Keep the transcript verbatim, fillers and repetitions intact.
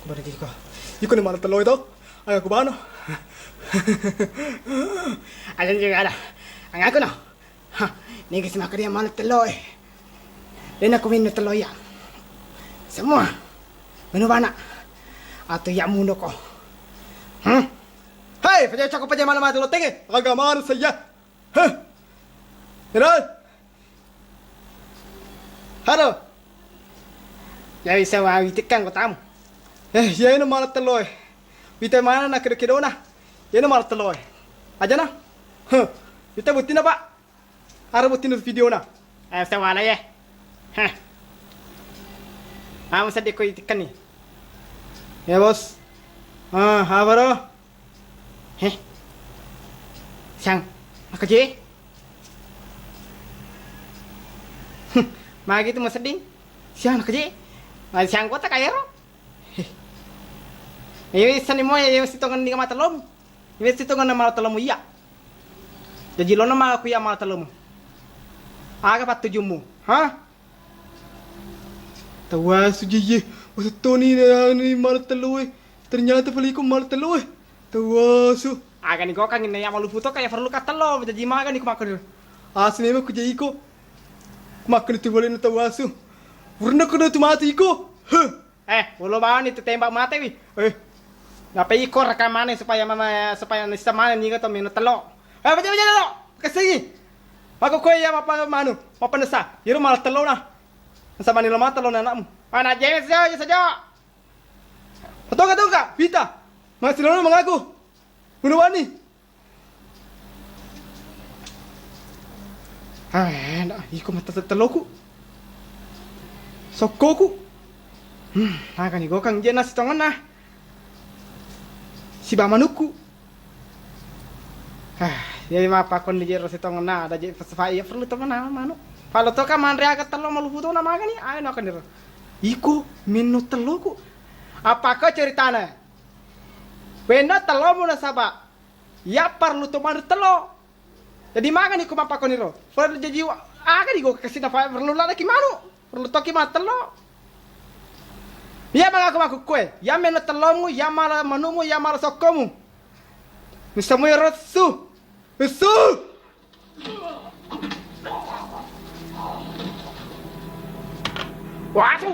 Baru giko. Iko ni mala tello itu. Aga ku bano. Ada juga ada. Angaku no. Ha, nigi simakkadia mala tello e. Dena ku minno tello iya. Semua. Menu bana. Atau iya mundo ko. Hmm. Hei, paja cako paja mala mala tello tege. Aga manu saya. Hah. Terus. Halo. Ya bisa wa witikang ko tamu. Eh, iya ino mala tello e. Wita mana na kedo-kedona. Iya ino mala tello e. Aja na. Heh. Wita buttina, Pak. Ara buttina video na. Eh, sewala ya. Heh. Kamu sedih ko itikang ni. Ya, Bos. Ah, apa ro? Heh. Siang. Makaje. Magi tu masedding. Siang nakaje. Siang kota kayaro. Iye, sani mo, iye, sitongenni mata lomu. Iye, sitongenna mata lomu iya. Jaji lona ma aku iya mata lomu. Aga pattujummu? Ha? Tawasu, je, iye. Wasettoni, anu, mala tello e. Ternyata paliku mala tello e. Tawasu. Aga ni gokang inna iya malupu to kaya perlu ka tello. Jaji maga ni ku makkoni. Asli memang ku je iko. Ku makkoni tu boleh na tawasu. Purna ku tu mati iko. Huh. Eh, ulo bawani tu tembak mate wi. Eh. Napa iko rekam mana supaya mama, supaya nisa mana ni to meno tello. Eh, baca, baca tello. Kesingi. Mako koe iya mapa manu, mapa nesa. Iru mala tello na. Nesa mani lo mata lo anakmu. Anak jenis saja saja. Toga, toga, pita. Masih lo mengaku. Bunuh wani. Ah, enak. Iko mata te-, teloku. Sokkoku. Hmm, nakani gokang je nasi tongenna. Siba manukku. Ah, jadi mapa kon di jero si tongenna, ada je pas iya perlu tongenna manu. Palo toka manre aga tello malupu to na magani, ayo nakani ro. Iko menno teloku. Apa ko ceritana? Wenno tellomu nasaba. Iya parellu to manre tello. Jadi magani ko mappakoniro. Perlu jaji wa-, aga digo kasina fa-, perlu ladaki manu. Perlu toki matello. Iya magaku maku kue. Iya meno tellomu, iya mala manumu, iya mala sokkomu. Misamu ya resu. Resu. Wasu.